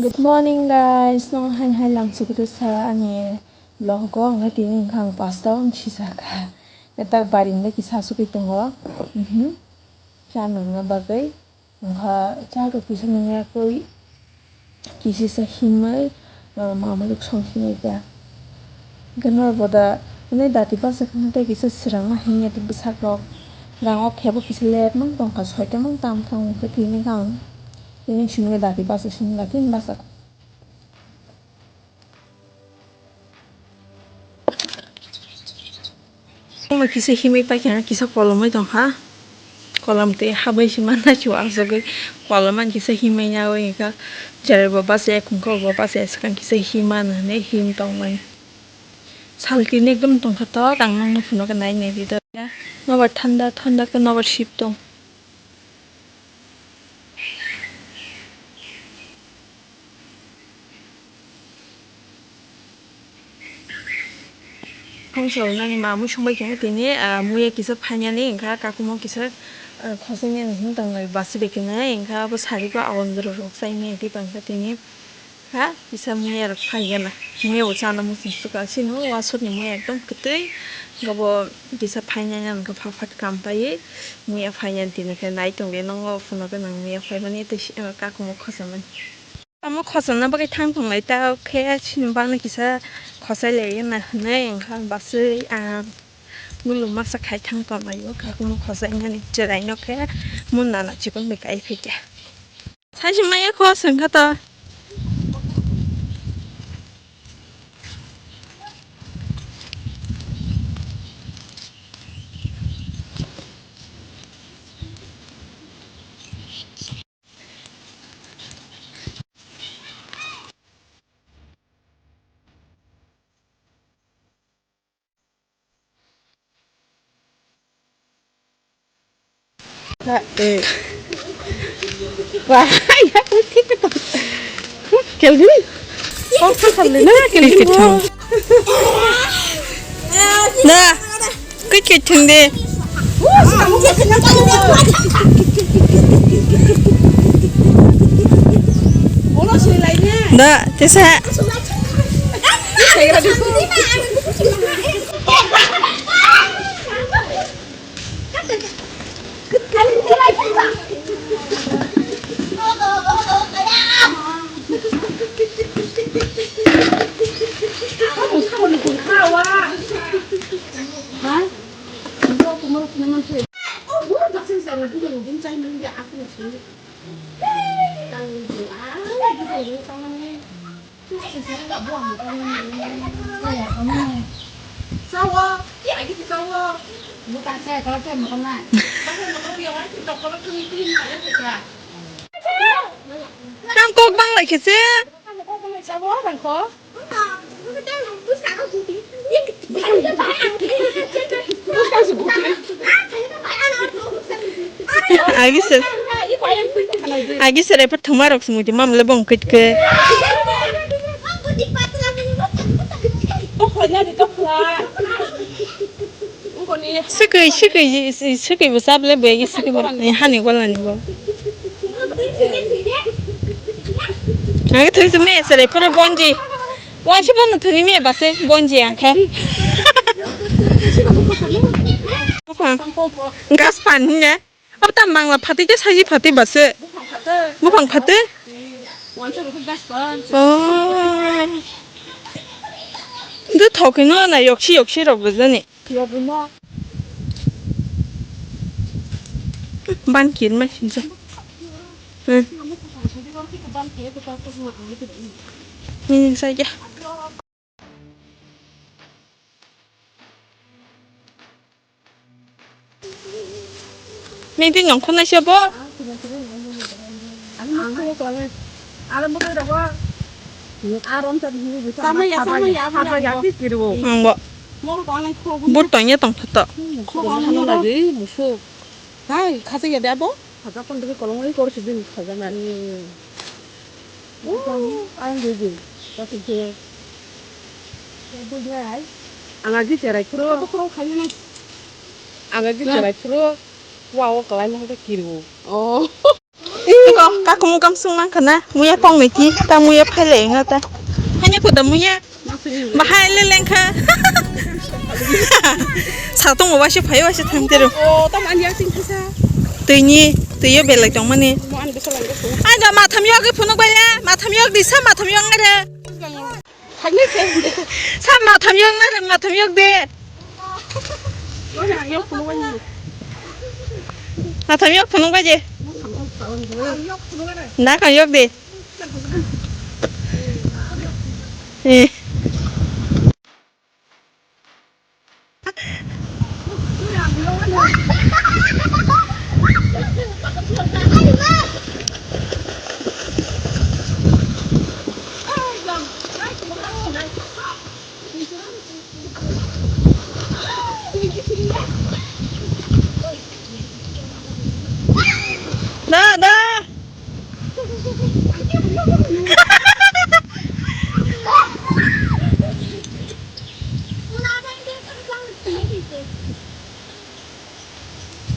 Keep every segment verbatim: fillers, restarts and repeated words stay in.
Good morning guys, no hai hai lang sukri sa ani vlog o ang tini wngkha ang pasta o wng sisa kha. Netar bari hwnba kisa sukri tongo. Mhm. Cha nungna bagwi wngkha cha rok kisa nungya kwi kisisa himwi mama rok song himwi kha. Hwnkhe norok bo da hwnwi dati bachak hwnwi tei kisa swrangma himya tei bwsarok. Gang o khe bo kisa late mang tongkha, soita mang tam thang hwnkhe tini gang tini simi dati bachak simi dati bachak. Omo kisa himwi paikha, kisa kolomwi tongkha. Kolom twi habwi se manna se uansugwi kolom ani kisa himwi yaui wngkha. Cherai bo bachai, khungkho bo bachai, swkang kisa himma hinwi him tongmani. Saltini ekdom tongkha tok, ang nokno phunukhe nai nai di do. Nobar thanda, thanda khe nobar sip tong. Khumsol nani mamui songbai khe tini, ah, muiya kisa phainani wngkha, kakumo kisa, ah, khosai nani himtang lai basi de khe nai wngkha, abo sari ko agon jora rok sai nai tei tongkha tini. Ha, kisa muiya rok phai gana. Muiya bo chana muchung suka. Chini o wasuk ni muiya ekdom kwtwi. Gabo kisa phainani ang khe pha phat kam paiwi muiya phainani tini khe nai tongdi nongo phunukgwi nang muiya phaimani tei si-, eh, kakumo khosamani. Tamo khosana bagwi thang tong lai ta khe chini bagwi kisa khosai lai na hinwi wngkha baswi ang mulu masa khai thang tong lai o kakumo khosai nani cherai no khe mun nana chikon bai kai phaikha. Saisi maya kho sengkha to. Wah, ya, thik betul. Kelvin. Kau tu kali na, Kelvin. Nah, kau kecil deh. Da, tesa. Tam kok bang lai khe se. Agi se, agi se repa thuma rok sumui di mam le bong kit ke. Sikui, sikui, sikui bo sable bo agi sikui bo hani gola ni bo. Ang thwi me sere pura bonji. Wansi bono thwi me base bonji ang khe. Gas pan ne. Abo tam bangla phatwi khe saji phatwi base. Buphang phatwi. Oh. Ndu thokino na yoksi yoksi rok bujani. Ban kir ma sinja. Hmm. Nini saja. Nini nongkhornai se bo? Samaya, samaya, samaya. Ang bo. But tongya tongthoto. Hai, khasaya de abo? Khajak kon digi kolong oi kor sidin khajak nani. Ang digi. Kasi je. Bujnai. Ang agi cherai phuru. Ang agi cherai phuru. Wa o kalai mo de kiru. Oh. Iko, kakumu kamsung nang khana, muya tong ni ti, ta muya phai lai nga ta. Hanya kuda muya. Bahai le lengkha. Satung washi phai washi thang tero. Oh, tam ani asing kisa. Tui ni, tui yo belai tong mani. Mo an bisa lang kisa. Ai da matham yok phunuk bai le, matham yok disa, matham yok ngare. Sa matham yok na, matham yok de. Matham yok phunuk bai je. Na kan yok de. Eh. Da, da.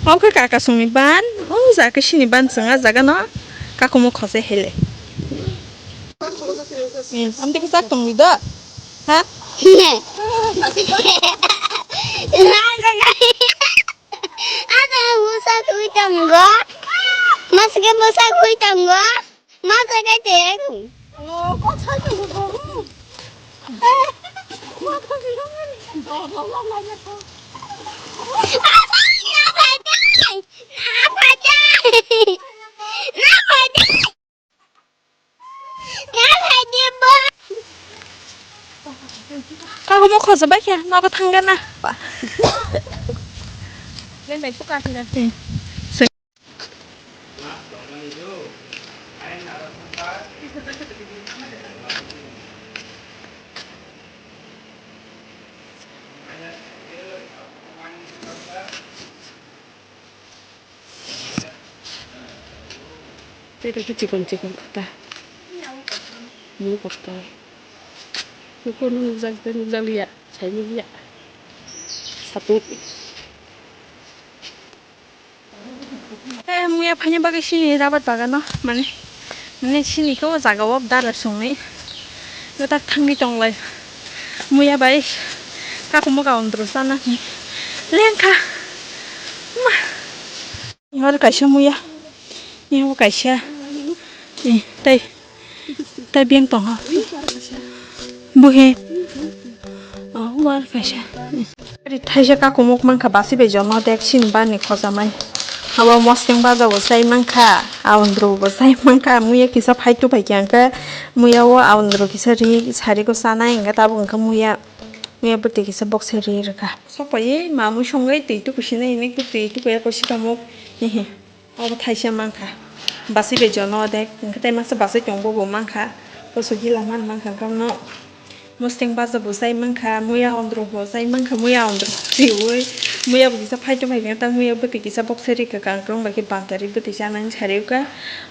Omo khe kaka songni ban, o jaga sini ban chwng ah jaga no kakumo khosai hele. Hmm, amtwi khe chak tongwi do, ha? Ada busa twi tongo, maske busa twi tongo. Ma koi dai te. Oh, ko chai te ko. Eh, ma koi te ko. Kakumo khosa bai khe nogo thangna. Len bai puka thina. Tei rok khe chikon chikon khe ta. Mung kotor. Nukho nukjak tei nukjak liya. Sai nukya. Satung. Eh, muya phaina bagwi sini rabat bagano, mane, mane sini khe o jaga o dara songni. Kwtak thangwi tonglai. Muya bai kakumo ka ondro sana. Lengkha. Ma. Aro kaisa muya. Aro kaisa. Eh, tei. Tei beng tongo. Buhe. Oh, war kaisa. Ari thaisa kakumuk mankha basi bai jono dek sini bani khojamai. Abo mosteng baja bo chai mankha, aundru bo chai mankha, muya kisa phaitu phaikha hwnkhe muya o aundru kisa ri sari ko chanai hwnkhe tabuk hwnkhe muya, muya bwtwi kisa bokse ri rwkha. Sokpaiwi mamui songwi twi tukusinai hinwi twi tukuya kosi kamuk. Hihi. Obo thaisa mankha. Basui bai jono de, hwnkhe tei masa basui tongo bo mankha. Bosong gila man mankha hwnkhe no. Mosteng baja bo chai mankha, muya ondro bo chai mankha, muya ondro riui. Muya bo kisa phaito phaikhe ta muya bwtwi kisa bokse ri kwkang kwrwng bai khe bantari bwtwi chanani sari wngkha.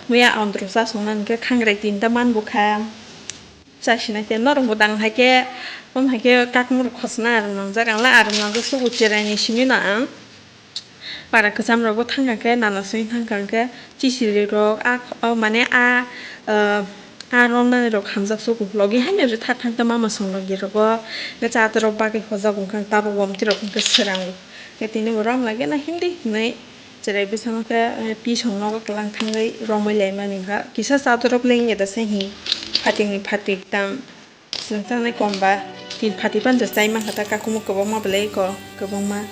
Muya ondro chasongnani hwnkhe khangrai tinta man bukha. Chasinai te norok bo dang hai khe, om hai khe kakmurok khosna arum nangjak, ang le arum nangjak sugo cherai ni simi no ang. Para kwcham rok bo thang kha khe, nana swi thang kha khe, chichiri rok, a, o mane a, ah, a romnani rok hamjak sugo. Logi haino ri thak thang tongma mwswng logi rogo, khe chatorok bagwi hojak wngkha, tabuk womti rok wngkha swrango. Khe tini bo rom lage na hindi hinwi cherai bwsano khe, eh, pisong nogo kwlang thangwi romwi lai mani wngkha. Kisa chatorok lengya da se hin phatik ni phatik tam. Chwng chanai kom ba, tin phatik phan chai mankha ta, kakumo kwbangma belai ko, kwbangma.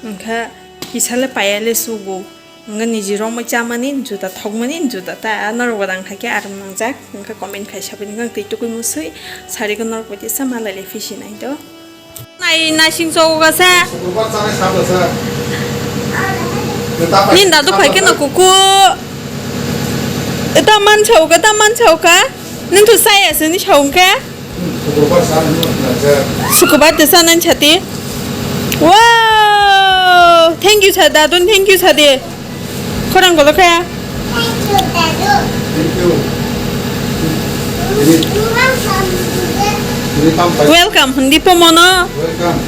Wngkha kisa le paya le sugo. Wngkha niji romwi chamani juda, thokmani juda ta, a norok bo dang hai khe arum nangjak. Wngkha comment khai sabai wngkha twi tukui musui, sari ko norok bo kisa malai le phi sinai do. Nai, naising chogo kasa. Nini dadu phai khe no kuku. Eta man chao ka, ta man chao ka. Nini to saya se ni chao ka. Sukubar te sa nani chati. Wow! Thank you sa, dadu, thank you sa de. Khorang golo khe. Thank you. Welcome, hindi po mono. Welcome.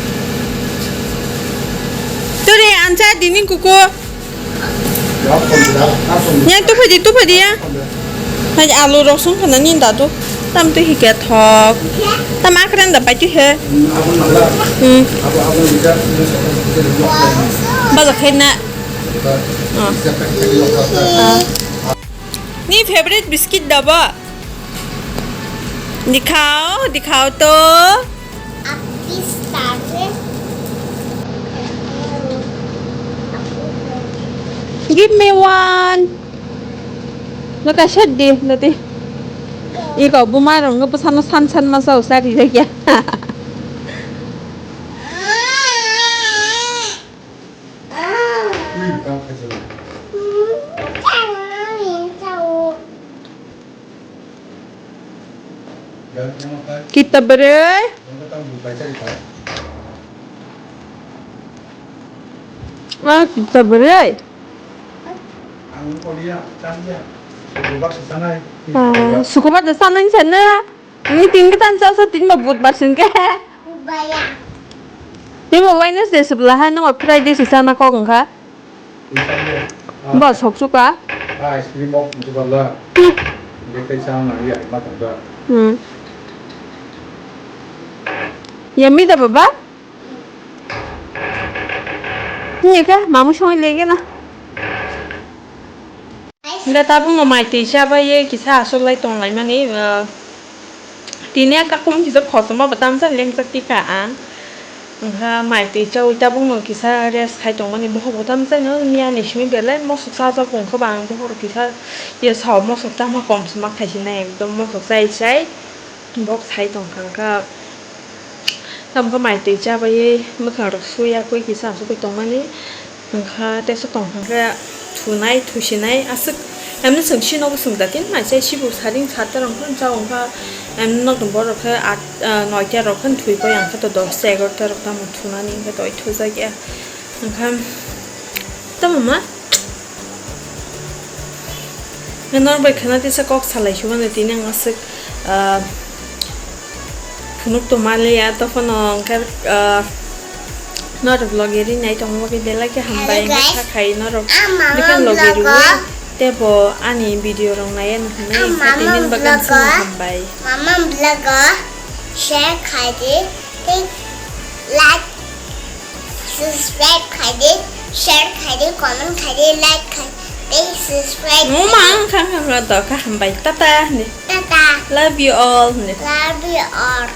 Tore ancha dini kuko. Nya tu phadi, tu phadi ya. Hai alu rosong khana ni da tu. Tam tu hike thok. Tam akran da pai tu he. Hmm. Baja khaina. Ah. Ah. Ni favorite biscuit da ba? Dikhao, dikhao to. Give me one. Look, I said di, lati. Iko buma rong ngepo sano san san masa usari lagi ya. Kita beri. Ah, kita beri. Ah, sukubar da sanai sana. Ni tin ka tan sa sa tin ba budbar sin ke. Ni ba Wednesday sebla ha no Friday si sana kok ka. Ba sok suka. Ah, ice cream mok mutu bala. Nge kai sa na ya ma ta da. Hmm. Ya mi da baba. Ni ka mamu song le ke na. Hingke tabukno mai twi chabaye kisa asolai tonglaimani, ah, tini a kakum kisa kosom bo tamsa lengjak tikha ang. Wngkha mai twi chaui tabukno kisa rest khai tongmani bohok bo tamsa no miya ni simi belai mosok chajak wngkha ba ang bohoro kisa ye sao mosok tamo kom sima khaisinai ekdom mosok chai chai. Bok sai tongkha kha. Tamkha mai twi chabaiwi mwkhang rok suya kwi kisa asugwi tongmani. Wngkha teso tongkha khe thunai thusinai aswk. Emno chwng sinogo chwng da tin mai chai sibu saring satta rok phano cha wngkha. Emno nokni borok khe at, ah, noita rok phano thwi koi ang khe to dosta egarota rok tamo thunani wngkha to thujak ya. Wngkha tamo ma? Norok bai khwna tisa kok salai sumano tini ang aswk, ah, phunuk tongma liya, tophano hwnkhe, ah, norok logi rinai tongma bagwi belai khe hambai. Hello, guys. Wngkha khai norok. Ah, mama, bikhe logi vlog rwi o. Tebo ani video rok naiya nw hwnwi. Ah, wngkha mama, tini bagwi vlog o. Hambai. Mama vlog o share khai di, tei like, subscribe khai di, share khai di, comment khai di, like khai di, tei subscribe khai di. Mama wngkha wngkha wngkha to kha hambai. Tata ni. Tata. Love you all ni. Love you all.